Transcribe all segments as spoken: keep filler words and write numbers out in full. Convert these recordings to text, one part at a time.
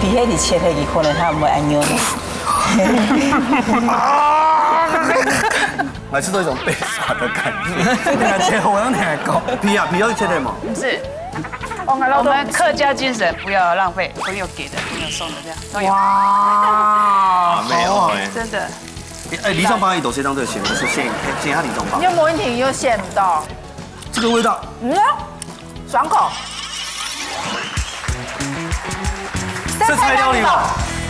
皮係你切開，佢可能佢毋會恁樣。來，吃到一種被耍的感覺。你還切我，讓你來搞。皮啊，皮要切的嘛。不是，我们客家精神不要浪费，朋友给的，朋友送的，这样都有。哇，啊，沒有哎。真的。哎，梨狀魍魚都是這樣子選，是選選下梨狀魍。你有沒有一點有選到？這個味道，嗯，爽口。食材料理嘛，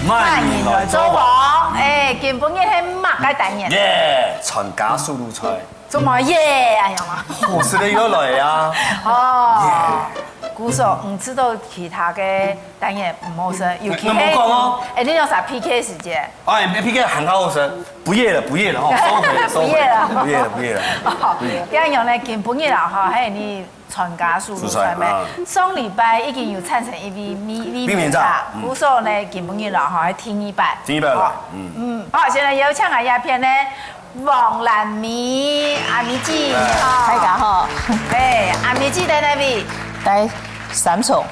慢慢來做吧。哎，今晡日係麼个單元？耶，傳家手路菜，做麼耶？哎呀媽！好食个又來啊！哦，故所，嗯，知道其他个單元毋好食，尤其那那莫講哦哎，你有啥P K時間？哎，P K還好好食，不夜了，不夜了吼，收回，收回，不夜了不夜了，不夜了。哦，這樣呢，今晡日啦哈，還有你傳家手路菜咩啊？上禮拜已經有產生一位美美美美炸嗯故所呢，今晡日啦哈，還第二擺。第二擺了哦，嗯，嗯，好，現在有請來這片呢，王蘭美阿美姐，你好。大家好，哎，阿美姐在哪位？在三重，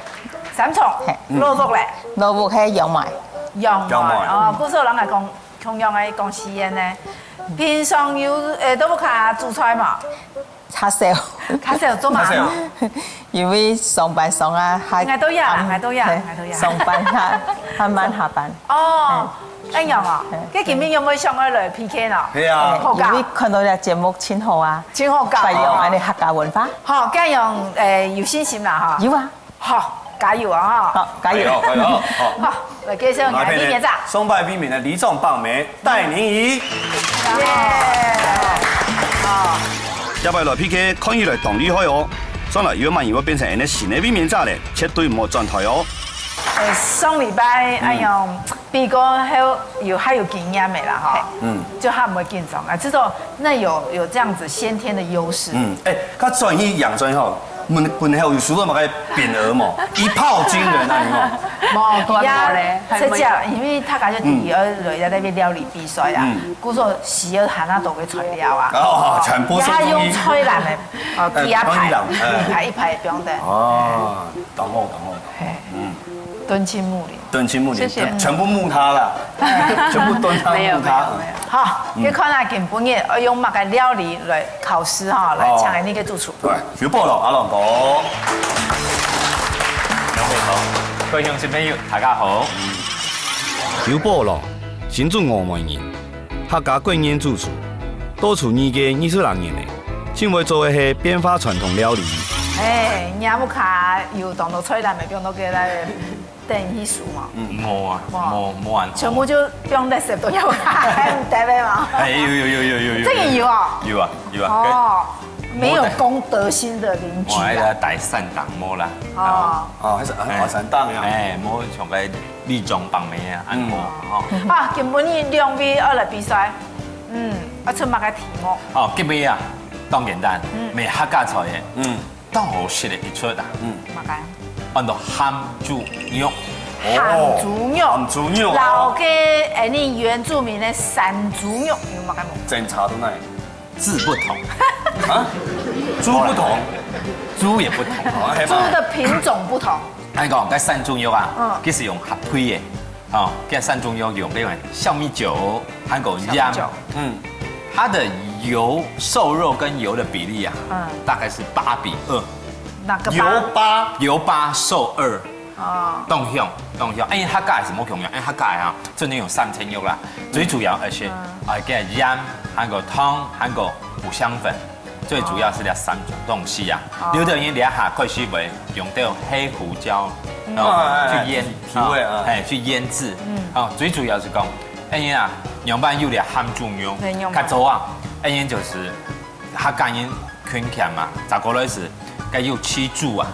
三重嘿，落落嘞，老屋係楊梅，楊梅楊梅哦，故所人來講，同樣个講西安呢，平常有呃都不卡煮菜嘛，較少，較少做嘛較少嘛。因為上班上啊，還應該都一樣啦暗應該都一樣嘿應該都一樣上班還還慢下班。哦，哎呀嘛，該今天有沒有想要來P K呢？係啊，好搞因為看到這節目真好啊，真好搞。發揚恁樣客家文化。好，這樣呃有信心啦哈。有啊，好，加油啊哈。好，加油！哎呦，哎呦，好。好，來介紹你的美美炸。上擺美美的梨狀魍妹，帶您一。耶！這擺來P K看起來當厲害哦。算了，有滿有會變成恁樣新的美美炸咧，絕對毋好轉台哦。呃，上禮拜哎呀，比哥還有有還有經驗的啦哈，嗯就他們會緊張啊，這種那有有這樣子先天的優勢。嗯，哎，較轉去陽春吼，本本後有輸到麼个匾額無？一炮驚人啊，你吼。無，我呀無咧，這樣，因為大家就第二輪在那邊料理比賽啊嗯，故所需要很多个材料啊，哦全部送他用中醫菜籃的，哦，呃第二排，放一籃哎一排一排放的，哦，懂了懂了，嘿，嗯，敦親睦鄰。敦親睦鄰，謝謝全部睦他了，全部敦他沒有睦他。沒有沒有。好，你看啊，今晡日要用麼个料理來考試哈，來搶那個主廚。對，有報了，阿龍哥。各位鄉親朋友，大家好。邱寶郎，新竹峨眉人，客家國宴主廚，到廚藝界二十六年了，盡會做个係變化傳統料理。哎，你阿姆卡有當多菜單沒？不用都給他等一數嘛，無啊，哇無無安。全部就不用再食都要，還有台北嘛。哎，有有有有有有。這個有啊。有啊有啊。哦，沒有公德心的鄰居啊。我愛來帶三檔無啦。哦，哦，還是啊，華山檔呀。哎，無像个梨狀魍妹啊，安好吼。啊，今晡日兩位要來比賽，嗯，要出麼个題目？哦，今日啊，當簡單，嗯賣客家菜个，嗯當好食个一出啊，嗯，麼个？安到鹹豬肉。鹹豬肉，鹹豬肉啊老个哎，你原住民的山豬肉有麼个無？檢查到哪？豬不同，啊，豬不同，豬也不同。哦，係豬嘛？的品種不同。恁講，該山豬肉啊，嗯其實用合配个，哦，該山豬肉用个小米酒，還有鹽小米酒，嗯，它的油瘦肉跟油的比例啊，嗯大概是八比二，哪個油八？巴，油八瘦二。哦，當香，當香。哎，客家係無共樣，哎，客家啊，真正有三層肉啦。最主要係，啊，加鹽，還有糖，還有五香粉，最主要係這三種東西啊。有的人這下開始會用到黑胡椒，哦，去醃，提味啊。哎，去醃製。哦，最主要係講，哎呀，仰般有這鹹豬肉，對仰般較早啊，哎，就係 客家人勤儉嘛，再過來係，該有飼豬啊，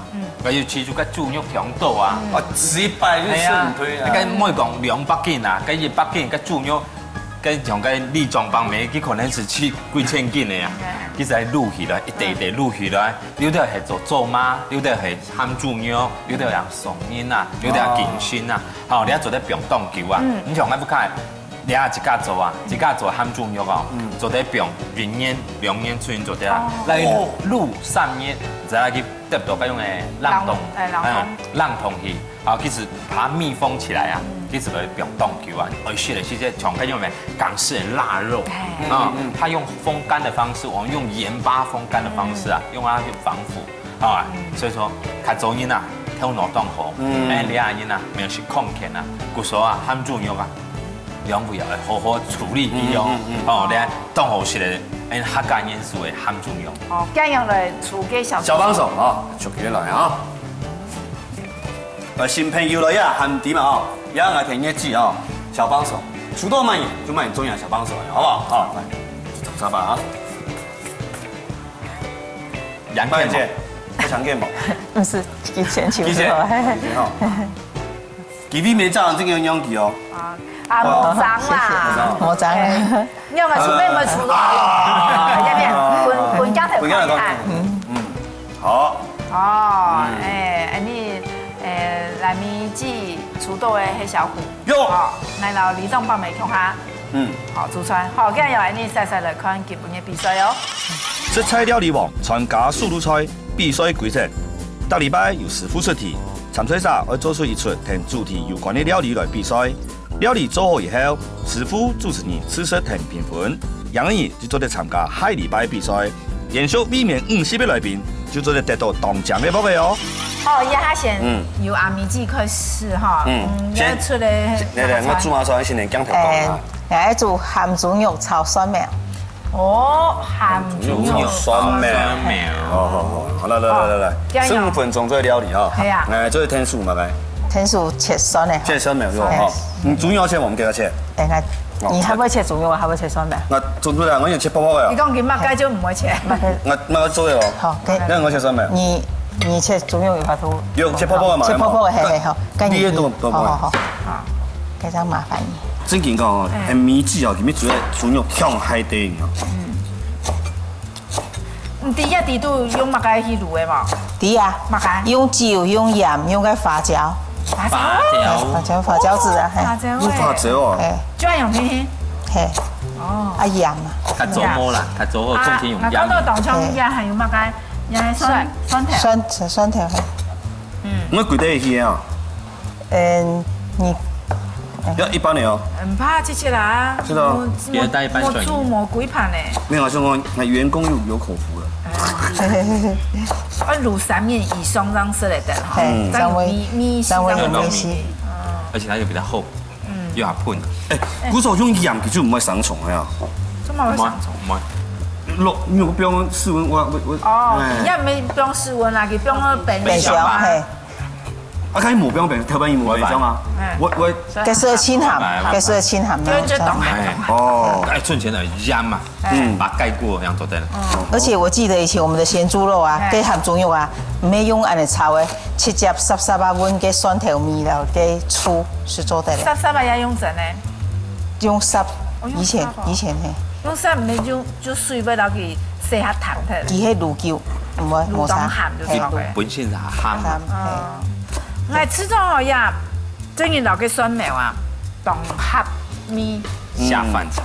該有飼豬，該豬肉強多啊。哦，十一擺就係啊勝退，啊。該毋會講兩百斤啊，該一百斤，該豬肉，該像該梨狀魍妹，佢可能係飼幾千斤个啊。佢就係滷起來，一垤一垤滷起來，有兜係做做嫲，有兜係鹹豬肉，有兜係送人啊，有兜係敬神啊。好，你愛做得放當久啊。你像𠊎屋下 你啊，自家做啊，自家做鹹豬肉哦，做得放一年、兩年出現做得啊。來滷三日，再來去得到該種个冷凍，冷哎冷凍冷凍去，啊，其實把它密封起來啊，其實會放當久啊。而且呢，其實像該種咩港式的臘肉，哎。啊，它用風乾的方式，我們用鹽巴風乾的方式啊，用它去防腐啊。所以說，較早人啊，頭腦當好，嗯。哎，這下人啊，沒有去控制啊，故所啊，鹹豬肉啊，兩位啊，好好處理佢哦。嗯，嗯，嗯。哦，這下當好食的，哎，客家元素的鹹豬肉。哦，這樣來煮給小小幫手啊，就可以來啊。 呃，新朋友來呀，喊底嘛哦，也來添熱氣哦，小幫手，出到滿意就滿意中央小幫手，好不好？好，來，掌聲吧啊！楊建嘛，不想见嘛，毋係，以前就係，以前，以前哈，佢位面正正个樣子哦。啊，啊，無髒啦，無髒。哎，你有沒有準備？有沒有出來？啊，滾，滾家頭滾家頭看看。嗯，好。 哦，嗯。哎，恁呢，哎，藍米姐煮到个係小虎。有。哦，來摎里長伯姆共下。嗯。好，主持人，好，今日愛恁呢細細來看今晡日比賽哦。食材料理王參加手路賽比賽規則，逐禮拜由師傅出題，參賽者愛做出一出同主題有關个料理來比賽。 料理做好以後，師傅、主持人試食同評分，贏个人就做得參加下禮拜比賽。連續位面五十位來賓，就做得得到當獎个福利哦。好，這下先，嗯。由阿米姐開始哈。嗯，嗯，先，你愛出个，來，來，我煮麻燒，先同鏡頭講啊。哎，來煮鹹豬肉炒蒜苗。 哦，鹹豬肉蒜苗。蒜苗。好，好，好，好，來，來，來，來，來，好，加油。十五分鐘做料理哈。係啊。來，做个天數嘛，來。天數切蒜个。切蒜苗，係吧？哎。好。嗯，豬肉切，我們給它切。哎，來，哦，你還會切豬肉，還會切蒜苗？那做出來，我已經切薄薄个啊。你講佢擘開就毋會切。擘開。那，那做个哦。好，給。那我切蒜苗。你，你切豬肉有法度。有，切薄薄个嘛，切薄薄个，嘿，嘿，好，該你，你也都，都不會。好，好，好。好。 該正麻煩你。正經講哦，哎。很美味哦，裡面煮个豬肉香海底哦。嗯。你知影底肚用麼个去滷个無？知啊。麼个？用酒、用鹽、用个花椒。花椒。花椒。哎，花椒，花椒子啊，嘿。花椒欸。用花椒哦。哎。就愛用天天。嘿。哦。啊，鹽啊。較早無啦，較早好冬天用鹽。啊，啊，講到當像鹽，還有麼个？鹽、蒜，蒜頭。蒜，蒜頭，嘿。嗯。我幾多去啊？ 嗯，你，要一半的哦。毋怕，謝謝啦。是的哦。我，別人帶一半轉移。我，我煮無幾盤呢。沒有啊，像我，那員工有，有口福了。哎。愛滷三面以上，這樣食得得哈。嘿，嗯。再有米，米絲，三位，三位有米絲。嗯。而且它又比較厚，嗯。又好噴。哎，古早用鹽，佢就毋會生蟲了呀。做麼會生蟲？毋會，毋會。落，你有放室溫，我，我，我，哦，哎。你也沒放室溫啊，佢放到冰箱啊。冰箱，嘿。 啊，該無放冰，頭擺有無冰箱啊？哎。我，我，該係清鹹，該係清鹹那種。就，就懂了。哎。哦。哎，存錢的鹽嘛，嗯。把它蓋過，這樣做得了。而且我記得以前我們的鹹豬肉啊，哎。該鹹豬肉啊，毋係用恁樣炒个，直接煠煠啊，搵該蒜頭米了，該醋係做得了。煠煠啊，要用蒸的。用煠，哦，用煠哦。以前，以前嘿。用煠毋係用 就水分落去洗下淡忒。佢係滷久，毋會，滷當鹹就著个。嘿。本身係鹹。鹹，嘿。哦。𠊎試著哦呀，最近落个蒜苗啊，當合味。下飯菜。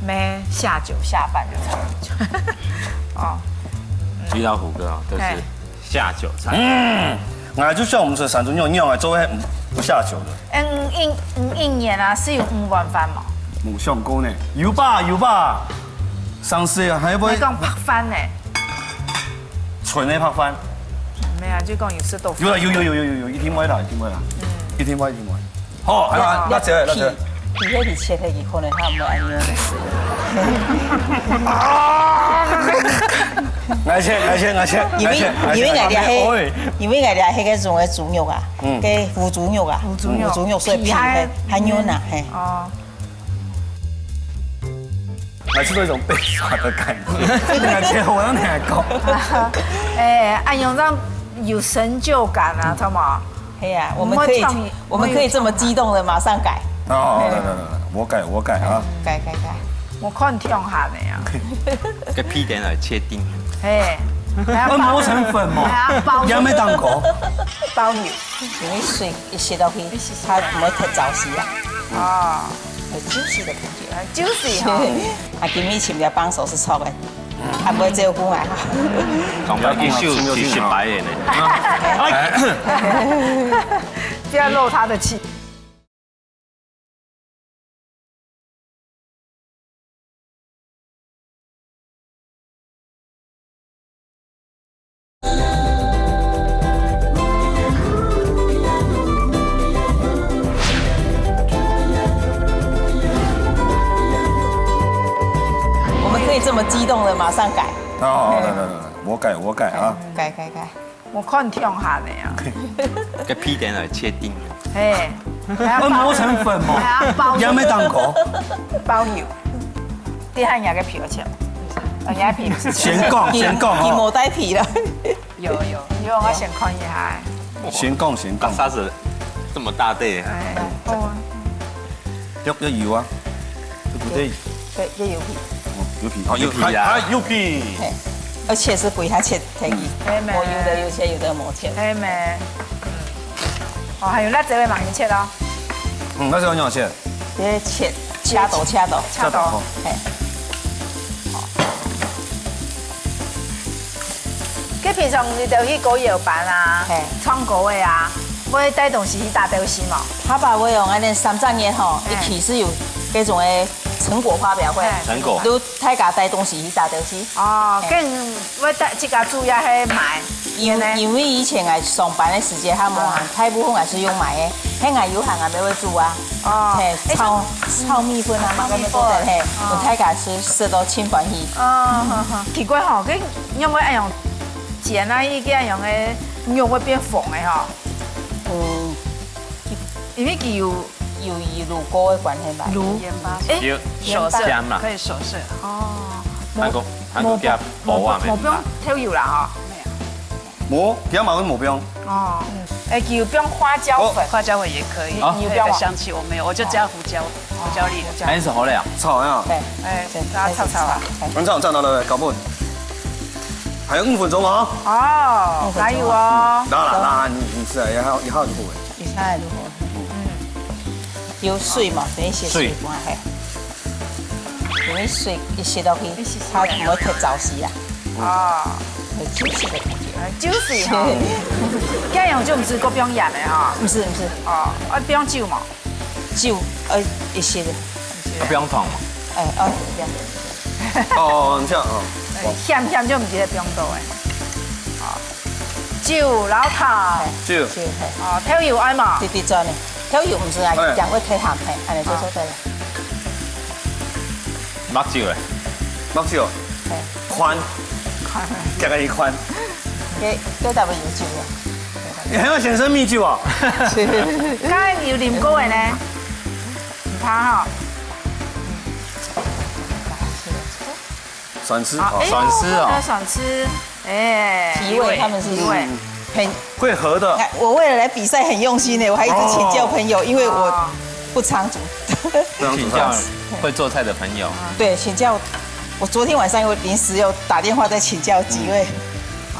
嗯。無，下酒下飯就差不多。哦。遇到虎哥哦，都是嘿。 下酒菜。嗯，𠊎就想毋出山豬肉仰會做得毋，毋下酒个。嗯，五一，五一年啊，係有五碗飯無？無想過呢。有吧，有吧。上次還有無？你講白飯呢？純个白飯。無啊，就講有食到飯。有啦，有，有，一定會啦，一定會啦。嗯。一定會，一定會。 好，還有啊，辣椒，辣椒。皮，皮迄皮切開，佢可能佢毋會恁樣。𠊎切，𠊎切，𠊎切，因為，𠊎切，𠊎切。因為𠊎這係，哎。因為𠊎這係該種个豬肉啊，嗯。該腐豬肉啊，腐豬肉。腐豬肉，所以皮還，皮還，還軟啊，嘿。哦。 來，製造一種被耍的感覺。你還覺得我要你來搞？哎，恁樣這樣有成就感啊，知道嗎？嘿呀，我們可以，我們可以這麼激動的馬上改。哦，來，來，來，來，我改，我改啊。改，改，改。我看挺好的呀。該皮蛋來切丁。嘿，還要包，啊，磨成粉嘛，還要包，也沒當過。包油。因為水一吸落去，它不會太燥濕啊。哦。 有juicy的感覺。哎，juicy哈。啊，今日尋个幫手係著个，啊，毋會照顧啊。上擺一手就失敗个呢。哎。要漏他的气。我们可以这么激动的马上改。好，好，来来来来，我改我改啊。改改改，我看听下的啊。个皮蛋来切丁。嘿，还要要磨成粉吗？还要包也没当过。包油，你看人家个皮而且，人家皮不是先讲先讲哦，皮没带皮了。有有，因为我先看一下。先讲先讲，沙子这么大对，哎，哦，要要油啊，对不对？对，也有皮。哦，有皮，哦，有皮啊还还有皮。嘿，而且是不要切太皮，黑莓我有的有切，有的没切。黑莓，嗯，哦，还有辣椒个嘛，你切咯，嗯，那是要怎样切？直接切，切刀，切刀，切刀。嘿，佢平常你就去搞夜班啊嘿，唱歌个啊，會帶東西去打鬥西無？他把我用那三十年吼，嘿一起是有各种的成果发表会，嘿成果都大家带东西去打东西。哦，跟會帶自家煮也係買，因呢？因为以前我上班的时间，他们啊大部分还是用买的，嘿，我有閒我也会煮啊，哦，嘿，哎炒炒米粉啊，那个都得嘿，哦我大家是吃到清欢喜。哦，好好，奇怪吼，佢因為恁樣煎啊，一个恁樣个肉會變紅个吼，嗯，因為佢有有有滷过的关系吧。滷盐巴，哎，有手色香嘛，可以手色。哦，韩国韩国叫薄啊，我不用豆油啦哈。无，佢也嘛会无用。哦，哎，佢有用花椒粉，花椒粉也可以，哦配个香气我没有，我就加胡椒，胡椒粒。哎，是好了，炒呀，哎，大家炒炒啊。很炒，炒到了，搞不。还有五分钟哦。哦，还有哦。那啦，那你你是也好也好就不会。一下就好。嗯，有水嘛，等一些水放下。因为水一吸落去，它不会太燥死啊，哦，很 juicy 的感觉。很 juicy 哈。这样就不是个不用盐的哈，不是不是，哦，啊，不用酒嘛，酒呃一些的，不用烫嘛。哎哦一样。哦，你这样啊，咸咸就不是不用多哎。哦，酒老汤，就就嘿，哦，豆油爱嘛，滴滴转呢，豆油不是啊哎，讲会太咸嘿，哎，你就说对了。木酒嘞，木酒，哎，宽，加个一宽，给给大家有酒了。你还要显身米酒啊？刚才有啉过的呢，唔怕哈。酸吃，好，好哎，酸吃哦酸吃，哎，提味他们是提味，很，会合的，哎我为了来比赛很用心的，我还一直请教朋友，因为我哦不常煮。这样子请教会做菜的朋友。对，请教。我昨天晚上有临时有打电话再请教几位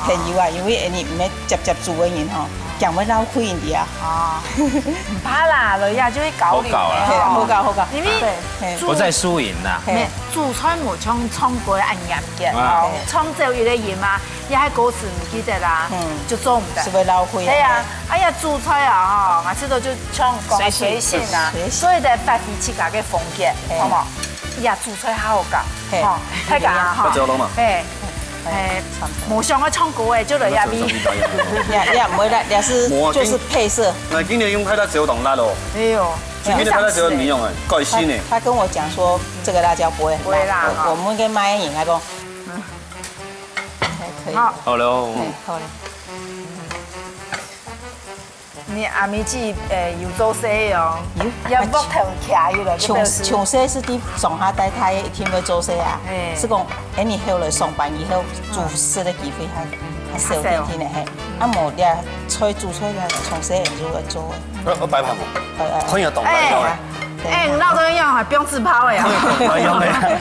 朋友啊，因为你们接接煮个人吼，讲会老亏人家啊。哦，唔怕啦，落去就去搞你。好搞啊嘿，好搞好搞。因为对，嘿不在输赢呐，嘿没，煮菜无像唱歌恁严格啊哦，唱只有一个音嘛，也还歌词唔记得啦，嗯就做唔得是。会老亏。对啊，哎呀，煮菜啊，哈，俺吃到就像讲随性啊，随性所以得发挥自家个风格，嘿好唔好？哎呀，煮菜好好搞，嘿哈，太搞啊哈那。只要弄嘛。嘿，哎，无想要唱歌哎，就来呀咪。呀呀，不会啦，也是我就是配色。那今天用太辣椒当辣哦，哎呦，今天太辣椒很没用哎，改他心呢。他跟我讲说这个辣椒不会很辣，不会辣哈我我们跟麦恩也来讲，还可以。好，好了，哎，好了。你阿咪姐，呃，有做事哦，有要木头徛起来，就从表示从小是在上下带他一定会做事啊哎，是讲，哎，你后来上班以后煮食的机会还还少点点的嘿，啊，无咧，菜煮菜个从小就会做，二二百盘嘛，呃呃，很有懂白用哎。哎，你闹钟一样还不用自拍哎呀。白用哎。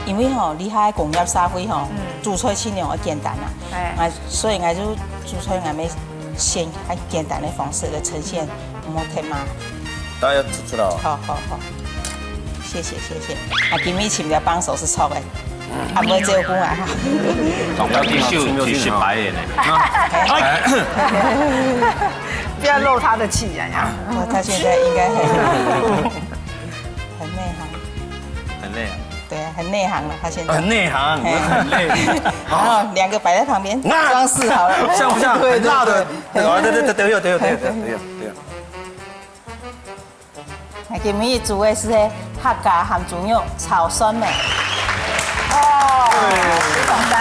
因为吼，你喺工业社会吼，煮菜尽量要简单啊，哎，啊，所以我就煮菜，我们先用简单的方式来呈现，莫忒麻。大家要吃吃了哦。好好好，谢谢谢谢。啊，今日请个帮手是错的，啊，不会只有公啊。总要继续去失败的呢。哎，不要漏他的气呀呀。哦，他现在应该很很内行，很累啊。对，很内行了，他现在。很内行，嘿。很累。好，两个摆在旁边，那装饰好了。像不像？对，很辣的。对，对，对，对，对。那今日煮的是客家鹹豬肉炒蒜苗。哦，非常讚。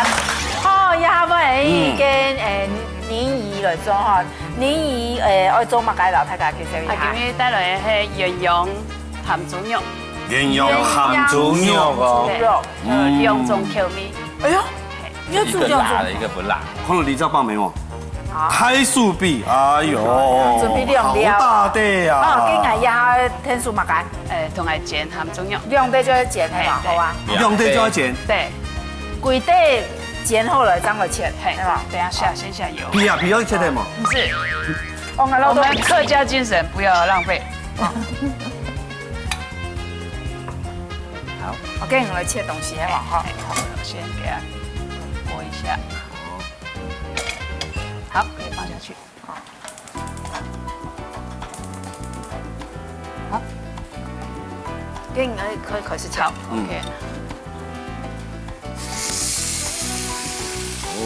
好，這下尾跟，誒，林姨來做哈。林姨，誒，愛做麼个摎大家介紹一下？啊，今日帶來的係鴛鴦鹹豬肉。鴛鴦鹹豬肉哦。對，有兩種口味。哎喲，你要煮兩種。一个辣的，一个不辣。看到你这包没有？好。开素比，哎呦，准备两料。好大袋呀。哦，跟俺一下天数嘛干。呃，同俺煎鹹豬肉。两袋就要煎，係吧？好啊。两袋就要煎。对。几袋煎好了，这样子切，嘿，係吧？等一下下，先下油。皮啊，皮要切的嘛。不是。哦，俺老豆。我们客家精神，不要浪费。好，我跟你们切东西，好不好？好，先给它拨一下。好，可以放下去。好，给你们可以开始切。好，OK。哦。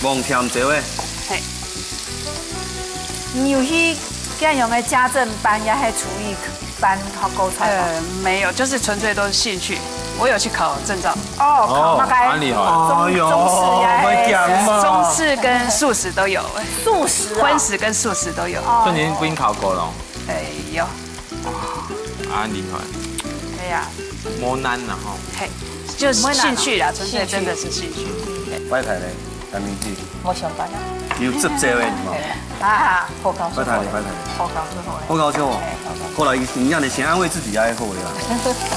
望甜椒诶。嘿。你有去这样的家政班，也还厨艺班，好高超吗？呃，没有，就是纯粹都是兴趣。我有去考证照。哦，考那个哦，蛮厉害。中，哎呦，中式呀，蛮强嘛。中式跟素食都有，素食啊。荤食跟素食都有。哦。所以您不用考过了。哎，有。哇，啊，厉害。对呀。无难啦吼。嘿，就是兴趣啦，纯粹真的是兴趣。对。摆台咧，陈明志。我上班啊。有执照的嘛。啊，好高兴。摆台咧，摆台咧。好高兴，好高兴。好高兴哦。哎，好高兴。后来你，你让你先安慰自己，也好的啦。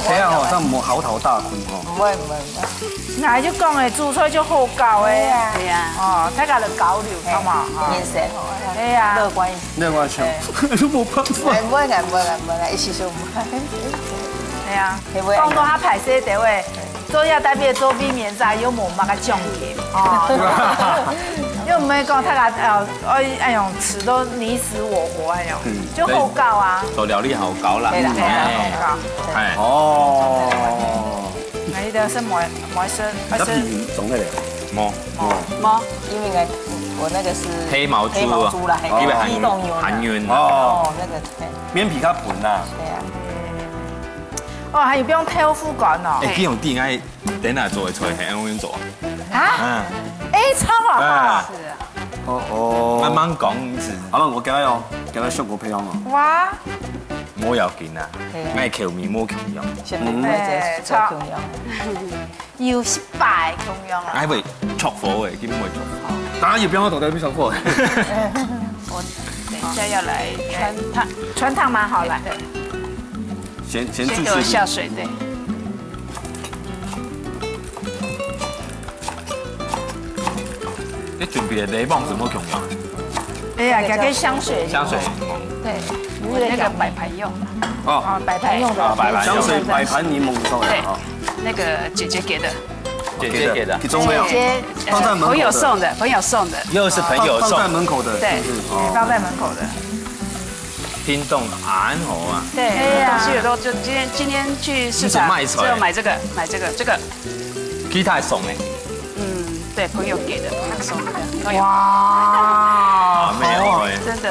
这样哦，让我们嚎啕大哭哦。不会，不会，不会。那就讲哎，煮出来就好搞哎。对呀。对呀。哦，大家的交流，好嘛？哈。面色好。对呀。乐观一点。乐观一点。哎。就没办法。哎，不会啦，不会啦，不会啦，一起说不会。对呀。对不对？讲到他拍摄单位， 做下代表做避免赛又无么个奖金哦，又毋会讲大家呃，哎哎呦，吃到你死我活哎呦，嗯，就好搞啊。做料理好搞啦。对啦，对啦，哎，好搞。哎。哦。那你的是毛毛生，那皮种的嘞？毛。毛。毛。因为呢，我那个是黑毛猪啊，黑毛猪啦，因为含激动油呢。含油呢。哦。哦，那个，对。面皮较薄呐。对啊。哦，还有不用豆腐干哦。哎，这种地方 等下做个菜，嘿，用做。啊？嗯。哎，超好啊。啊。是啊。哦哦。慢慢讲，是。好了，我给他哦，给他效果培养哦。哇。无要紧啊，嘿啊。卖口味无共样。现在不会再哎，做共样。有失败共样啊。还会着火诶，根本会着火。当然也不要到台北上火。我等一下要来穿烫。穿烫吗？好，来。对。先先先给我注水。下水，对。 你准备的檸檬怎么用啊？哎呀，给它香水。香水。对，我那个摆盘用。哦，啊，摆盘用的。啊，摆盘用。香水摆盘檸檬送的啊。那个姐姐给的。姐姐给的。你中没有？姐姐，放在门口的。朋友送的，朋友送的。又是朋友送。放在门口的，对，是不是？哦。放在门口的。屏东安和啊。对，对呀。东西有时候就今天，今天去市场，你怎么卖出来？只有买这个，买这个，这个。其他送的。嗯，对，朋友给的，朋友送的，朋友。哇，啊，没有哎。真的。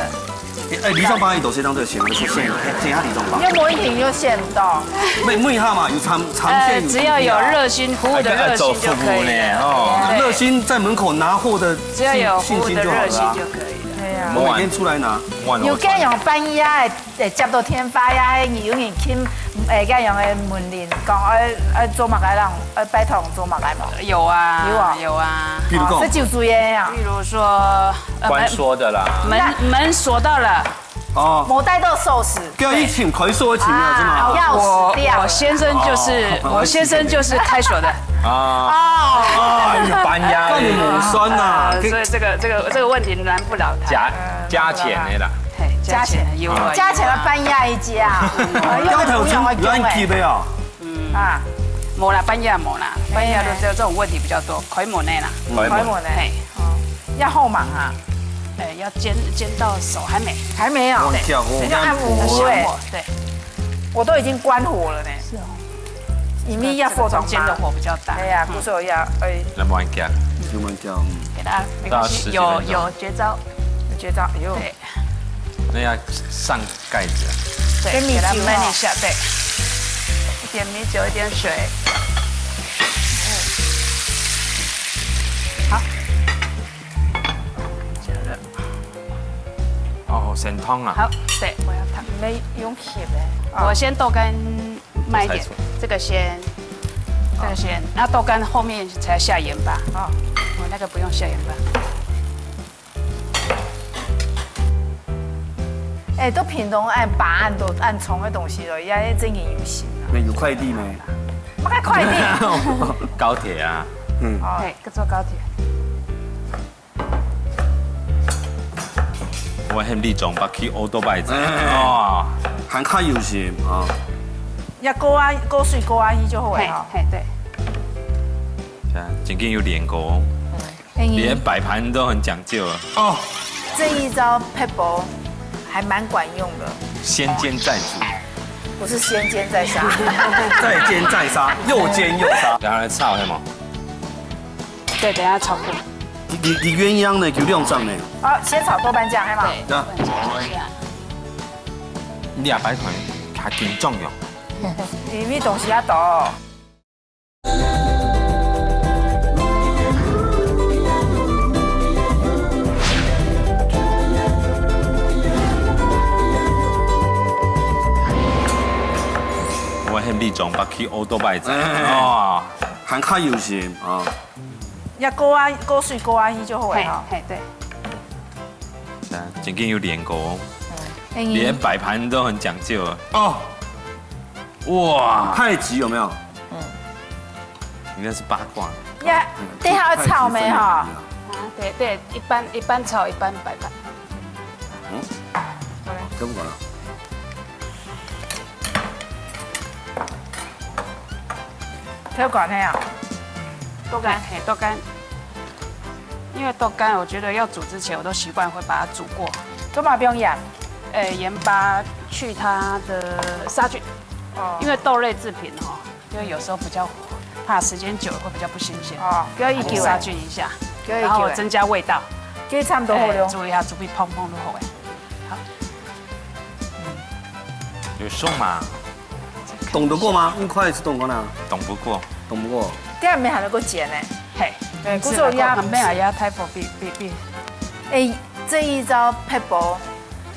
哎，李总帮你多少张这个钱，我就说现在，现在李总帮。又不一定又现到。每每一下嘛，有长长线，呃，有只要有热心，服务的热心就可以了。哎，要做服务呢，哦。对。热心在门口拿货的，只要有服务的热心就可以了。对呀。我每天出来拿。有这样半夜的 接到电话呀，有人去，呃，这样的门铃，讲，呃，呃，做么个人，呃，拜托做么个嘛？有啊，有啊。有啊。比如讲，这就注意呀。比如说，呃，关说的啦。门，门，门锁到了。哦。没带到钥匙。叫一请，可以说一请啊，是吗？啊，要死掉。我，我先生就是，哦。我先生就是开锁的。啊。哦。哎呀，搬家。那你母酸呐。啊，所以这个，这个，这个问题难不倒他。加，加钱的啦。嘿，加钱的，有啊，加钱要搬家一家啊。要头前乱起的哦。啊。无啦，半夜无啦，半夜都这种问题比较多，开门的啦。开门。开门的。嘿。哦，要好忙啊。哎，要煎，煎到熟还没？还没有。我跳过。要按五哎。要小火，对。我都已经关火了呢。是哦。因为要火中间的火比较大。哎呀，嗯。不是我要，哎。来慢慢加。慢慢加，嗯。给它，没关系，大概十几分钟。有，有绝招。有绝招，哎呦。对。那要上盖子啊。对，给它焖一下，对。一点米酒，一点水。好。加热。哦，先烫啊。好，对，我要烫。你们用熹的。我先豆干慢一点，这个先，这个先，那豆干后面才下盐巴。哦。我那个不用下盐巴。 哎，都屏东按把按都按重个东西了，也真个有心啊。那有快递没？没个快递。高铁啊。嗯。哦。对，坐高铁。我很力中，把去 O 多拜子。哎。哦。还较有心啊。要高啊，高水高啊，伊就好了哈。嘿，嘿，对。对啊，真个有练过哦。 哎，连摆盘都很讲究啊。哦，这一招撇步还蛮管用的。先煎再煮。不是先煎再杀。再煎再杀，又煎又杀。然后来炒，系吗？对，等一下炒过。你，你，你鸳鸯呢？有两张呢？哦，先炒豆瓣酱，系吗？对，啊。豆瓣酱一下。你俩摆盘还紧张哟。因为东西要多。 我很力中，把去 O 多拜子。哎。哦。还较有心啊。要高啊，高水高啊，伊就好了哈。嘿，嘿，对。对啊，真个有练过哦。嗯。连摆盘都很讲究啊。哦。 哇，太极有没有？嗯。应该是八卦。呀，等一下要炒没哈？啊，对，对，一般，一般炒，一般摆盘。嗯，好嘞。这不管了。这个管那样。豆干，嘿，豆干。因为豆干，我觉得要煮之前，我都习惯会把它煮过。干嘛不用盐？呃，盐巴去它的杀菌。 哦。因为豆类制品哦，因为有时候比较怕时间久了会比较不新鲜。哦，叫佢久啊。杀菌一下，叫佢久啊。然后增加味道。叫佢差不多好了。哎，煮一下，煮比蓬蓬都好哎。好。有熟吗？冻得过吗？用筷子冻过呢？冻不过。冻不过。这样没还能够煎呢。嘿，对，不是啦，这样。我们没有要太薄，比，比，比。哎，这一招撇步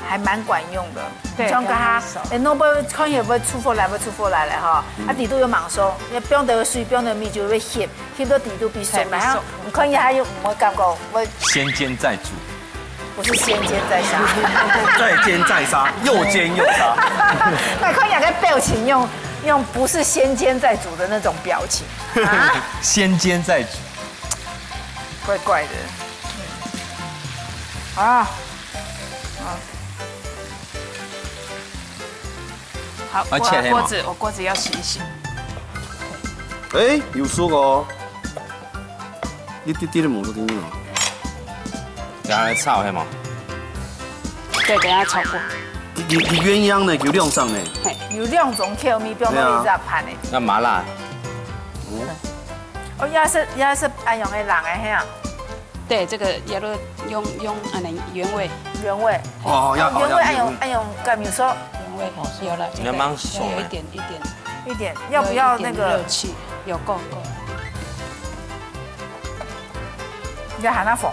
还蛮管用的。对，像刚刚，刚刚熟。哎，侬不看起来会出火来，会出火来了哈。嗯。啊，底肚有蛮熟，因为放的水，放的米就会咸，咸到底肚变熟，对，然后变熟。你看一下又不会感觉会。先煎再煮。不是先煎再杀。再煎再杀，又煎又杀。那看一下个表情，用，用不是先煎再煮的那种表情啊。先煎再煮。怪怪的。嗯。啊。 啊。好，我切黑嘛。我锅子，我锅子要洗一洗。哎，有熟哦。一滴滴的毛都给你了。然后来炒，系吗？对，等一下炒过。你，你，你鸳鸯呢？有两张呢。嘿。有两种口味，不要对啊。一直盘呢。那麻辣。嗯。哦，也是，也是，哎，用个冷的，嘿啊。 对，这个也都用，用，啊，原味。原味。哦，要，哦，原味，要原味。哎呦，哎呦，干米说。原味，有了，你要蛮熟的。有一点，一点。一点，要不要那个？有一点热气，有够，够。你要喊他否？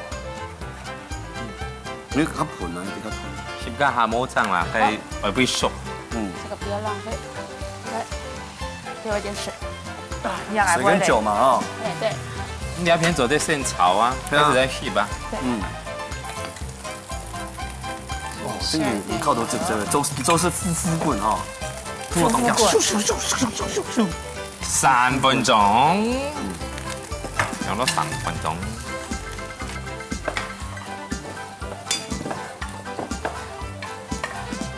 你给他盆啊，你给他盆。是不是还没涨啦？可以，好。呃，不熟。嗯。这个不要浪费。来，给我一点水。啊，一样来，水跟酒嘛，哦。哎，对。你要偏走在现炒啊，对啊。开始在洗吧。对。嗯。哦，这个你靠都这，这个都是，都是呼呼滚哦。呼我懂掉。呼呼滚。咻咻咻咻咻咻咻。三分钟。嗯。用了三分钟。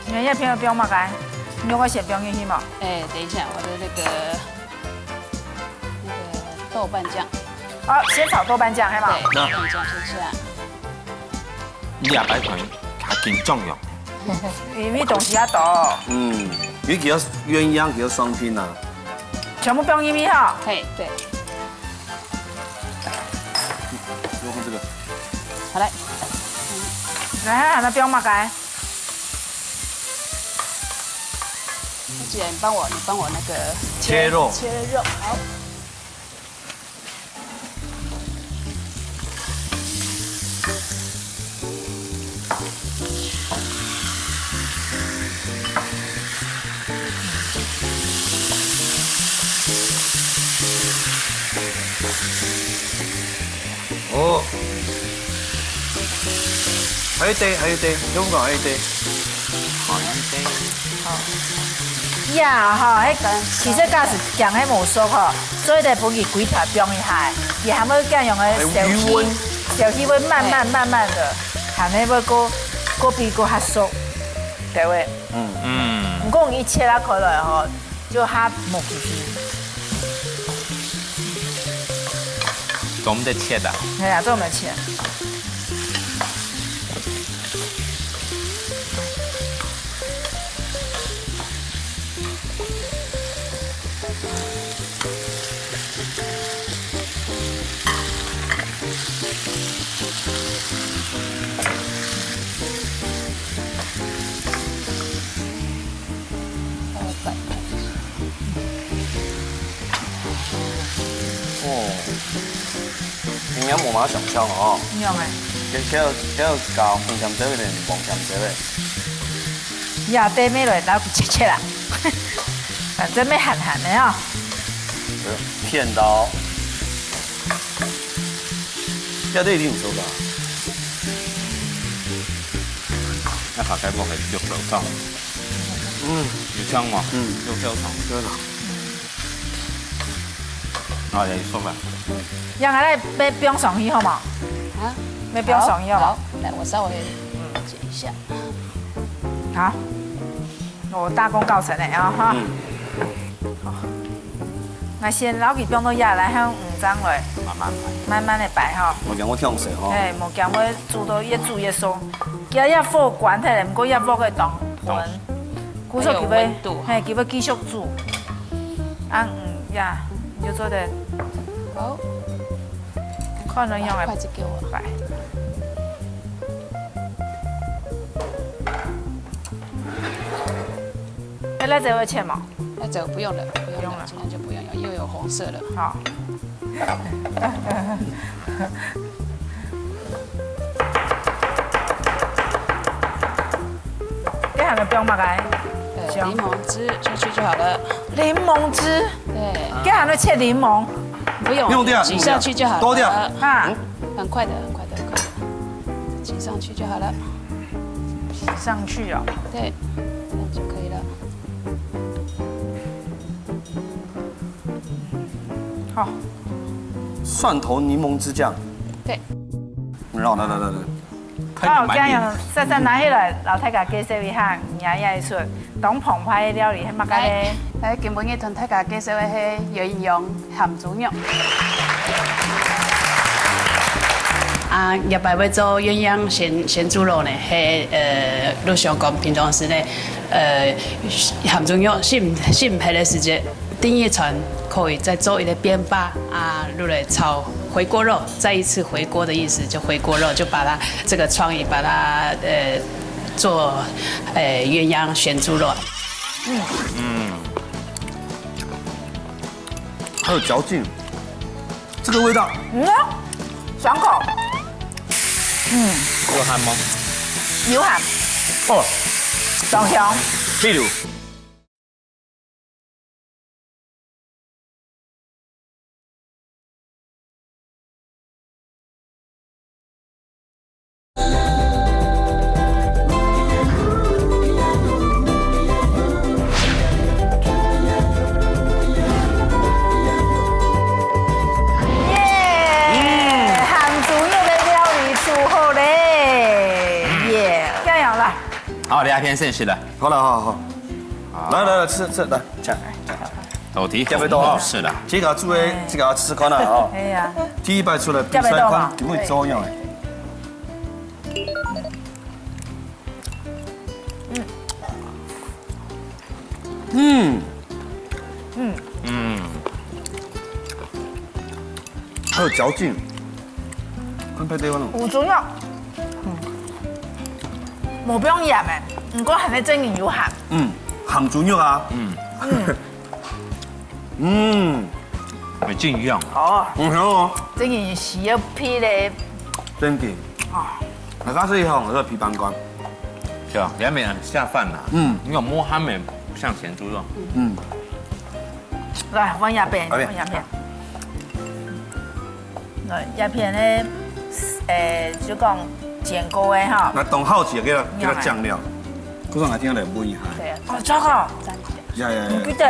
你们要不要，不要嘛，该，你有个先不用进去嘛？哎，等一下，我的那个豆瓣醬。哦，先炒豆瓣醬，係嘛？對，豆瓣醬先下。你阿伯可能較緊張喲。因為東西較多。嗯，尤其係鴛鴦，佢个商品啊。全部放入去哈。嘿，對。用這個。好，來。來，還要放麼个？ 那既然你幫我，你幫我那個切肉。切肉，好。哦。還有一塊，還有一塊，中間還有一塊。還有一塊。呀，吼，迄其實假使鹹迄無熟吼，所以得分佢幾條放一下，佢還會恁樣个小氣，還有餘溫。小氣會慢慢慢慢的，還會會過過比過較熟，對不對？嗯。嗯。毋過一切啊，看來吼， 就較無機會。做毋得切啊？係啊，做毋得切。哦，營養無嘛想像哦。營養欸。佢佢佢搞紅薑汁个，黃薑汁个。呀，對，沒來，然後切切啦，反正沒鹹鹹的哦。騙到。 這個一定有手感。那下該放个綠豆湯。嗯。有香嘛？嗯。綠豆湯。對了。啊，也有手感。讓它再再放上去好嗎？啊？再放上去好嗎？好，好，來，我稍微剪一下。好。 哦，大功告成了啊，哈。嗯。好。那先撈起放到下來，還有五張嘞。慢慢擺。慢慢的擺哈。無驚會忒細吼。哎，無驚會煮到越煮越鬆。佢這火關忒了，毋過這鑊个當溫。當。故所佢會，還有溫度。嘿，佢會繼續煮。啊，嗯呀，你就做得。好。看了樣來。筷子給我。擺。 哎，辣椒要切嗎？辣椒不用了，不用了，不用了。今天就不用了，又有紅色了。好。這還要放麼个？呃，香。檸檬汁下去就好了。檸檬汁？對。這還要切檸檬？不用，不用掉，擠下去就好了。多掉。哈。嗯。很快的，很快的，很快的。擠上去就好了。 上去哦。对，这样就可以了。好。蒜头檸檬汁酱。对。然后来来来来，好，这样，珊珊拿起来，老太太介绍一下，你看这一出，当澎湃的料理，系么个咧？来，来，今晡日同大家介绍的是鸳鸯 鹹豬肉。啊，這擺會做鴛鴦鹹，鹹豬肉呢，係，呃，就想講平常時呢，呃，鹹豬肉食毋，食毋忒个時節，訂一餐可以再做一個變化，啊，就來炒回鍋肉，再一次回鍋的意思，就回鍋肉，就把它這個創意把它，呃，做，呃，鴛鴦鹹豬肉。嗯。嗯。 还有嚼劲，这个味道。嗯，爽口。嗯，有鹹無？有鹹。哦，爽香。譬如。 耶！鹹豬肉个料理煮好咧，耶！加油啦！好，你愛片先食了。好了，好好好。好。來來來，吃吃，來，請。到底好不好吃啦？這个做个，這个試看啊，吼。哎呀，第一擺出來比賽，看佢會做樣个。嗯，嗯，嗯，還有嚼勁，看配對方咯。有豬肉，嗯，無放鹽个，毋過還係真个有鹹。嗯，鹹豬肉啊。嗯。嗯。 嗯，很盡量。哦，嗯，很好哦。這个是要配咧。真的。哦，那它是一種，我說皮蛋干。是啊，兩面下飯啦。嗯，你有摸它没？像鹹豬肉。嗯，來，換一片，換一片。來，一片呢，誒，就講煎過个哈。那當好奇，給它給它醬料，可是我今天來問一下。對啊，哦，糟糕，呀呀呀，你記得。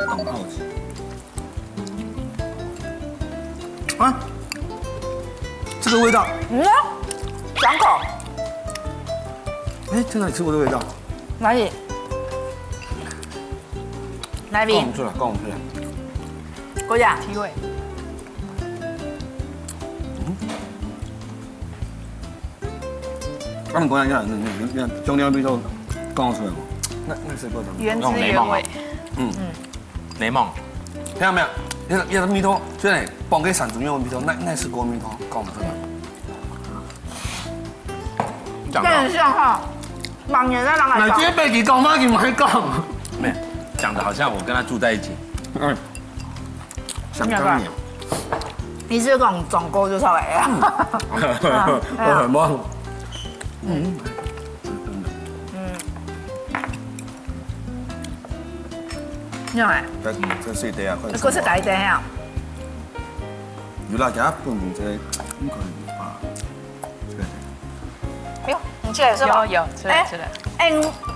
當好奇。 啊，這個味道，嗯，爽口。哎，在哪裡吃過這個味道？哪裡？哪裡？講出來，講出來。國家。提味。嗯。啊，你講一下，你你你你，中間味道講出來無？那那是過什麼？原汁原味。嗯。 檸檬，聽到沒有？那個那個味道，雖然放个山豬肉味道，那那是過味道，講出來。講到，等一下哈，往年在哪裡講？那今天被你講嗎？你們還講？沒有，講得好像我跟他住在一起。嗯，想當年。你是講中國就出來啊？我很忘。嗯。嗯。 你看，嗯，這是對啊，快過去改一點啊。有啦，給他放這，你可能啊，這個。哎呦，你進來是吧？有有，出來出來。哎，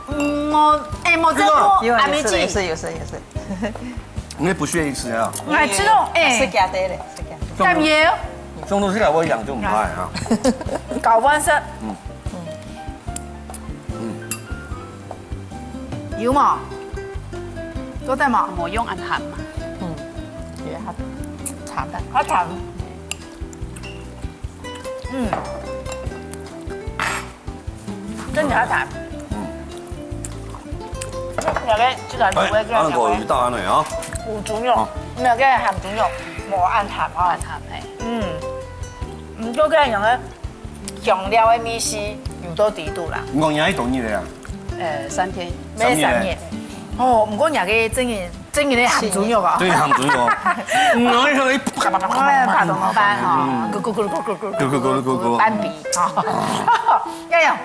嗯，我哎，我这个有有是有是有是有是。你不屑一吃啊？我知道，哎，是假的嘞，是假的。敢有？送东西来我养就唔怕啊。搞完事。嗯。 嗯。有無？做得無？無用恁鹹嘛。嗯，也較淡。較淡。嗯。真正較淡。嗯。那个，這个哎，不會這樣講。恁个有一道恁个啊。有豬肉，哦。那个鹹豬肉，無恁淡哦。恁淡，嘿。嗯。嗯，就這樣个。 香料个味緒有到底肚啦。你講你愛多日个啊？呃，三天。沒三日。哦，毋過你个真个真个鹹豬肉啊。對，鹹豬肉。嗯，然後一口一，哎，怕怎麼辦哈？咕咕咕咕咕咕咕咕咕咕咕。斑比啊。哎呀，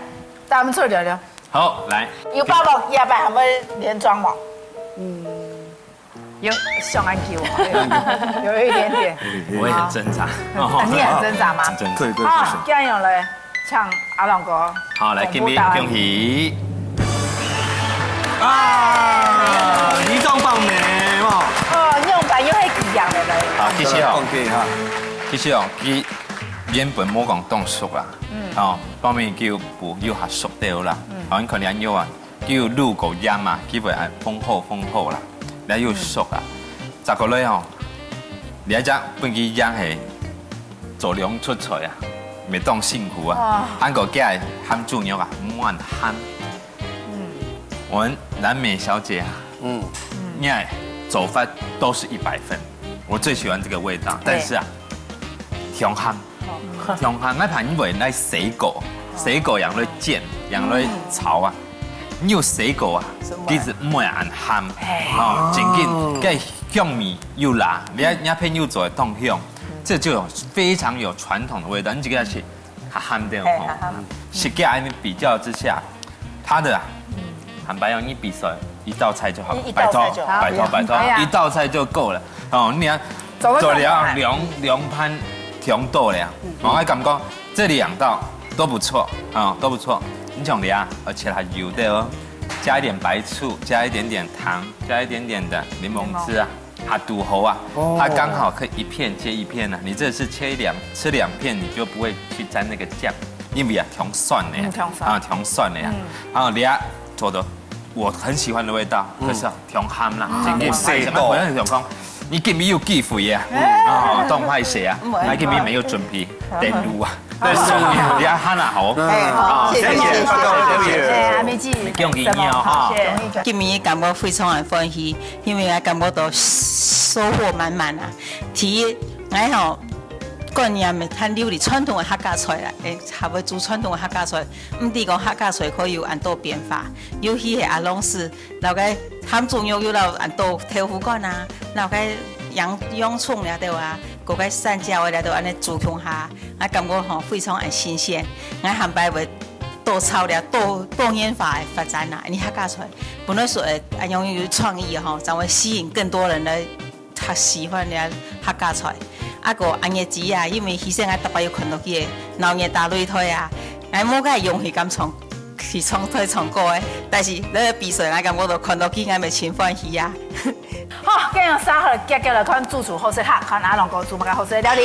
咱們出來聊聊。好，來。有辦法，下擺還會連莊無？嗯。 有想恁久哦，有一點點。我也很掙扎。啊，你很掙扎嗎？很掙扎。對對對。啊，恁樣來，請阿龍哥。好，來，公布答案。恭喜恭喜。啊，你中獎了嘛。哦，你用白又係一樣个來。好，其實哦，放假哈。其實哦，佢原本無講當熟啦。嗯。哦，後面就補又較熟掉啦。嗯。好，你看你恁樣啊。 佢有滷過鹽嘛，佢會恁豐厚豐厚啦，然後又熟啊。再過來吼，你愛講分佢鹽係做兩出菜啊，會當辛苦啊。哇。還過佢个鹹豬肉啊，毋會鹹。嗯。我們南美小姐啊，嗯。你看做法都是一百分，我最喜歡這個味道，對。但是啊，傷鹹。 哦。像下，𠊎還以為該水果，水果樣來煎，樣來炒啊。你有水果啊，什麼？其實毋會恁鹹，嘿。哦，正經，該香味又辣，你看，你看朋友做个當香，這就有非常有傳統的味道。你這個要去，較鹹點吼。嘿，較鹹。實際恁樣比較之下， 他的啊，坦白講，你比賽一道菜就好，一，一道菜就好。拜託，拜託，拜託，哎呀。一道菜就夠了。哦，你看，走了兩，兩，兩盤全到了呀。嗯。哦，我感覺這兩道都不錯啊，都不錯。你像你啊，而且還有的哦，加一點白醋，加一點點糖，加一點點的檸檬汁啊。 它堵好啊，哦。它剛好可以一片接一片啊。你這是切兩，吃兩片，你就不會去沾那個醬，因為啊，忒酸了呀。嗯，忒酸。啊，忒酸了呀。嗯。啊，你啊，做到我很喜欢的味道，可是啊，挺鹹啦，真的，嗯，太鹹。我很想講，你今日有機會啊，啊，當歹勢啊，那今日沒有準備，等路啊，對，送你啊，你看好，哎，好，謝謝，謝謝，謝謝，謝謝。哎，阿美姐，恭喜你哦，哈。今日感覺非常的歡喜，因為我感覺到收穫滿滿啊。第一，𠊎吼，觀念的，還留佇傳統的客家菜啦，哎，還會煮傳統的客家菜，毋知講客家菜可以有恁多變化，尤其係阿龍師 摎該鹹豬肉又摎恁多豆腐乾啊，摎該洋洋蔥了對啊，摎該山椒个了對，恁呢煮共下，啊感覺吼非常个新鮮。𠊎下擺會多炒了多多元化个發展啦，因為客家菜本來說會恁樣有創意吼，正會吸引更多人來較喜歡了客家菜。啊个恁樣子啊，因為其實𠊎逐擺有看到佢个鬧熱大擂台啊，𠊎無个勇氣敢唱 去唱，去唱歌个，但是你个比賽，𠊎感覺到看到佢，𠊎乜真歡喜啊。好，今日三號，遽遽來看主廚好食客，看阿龍哥煮麼个好食个料理。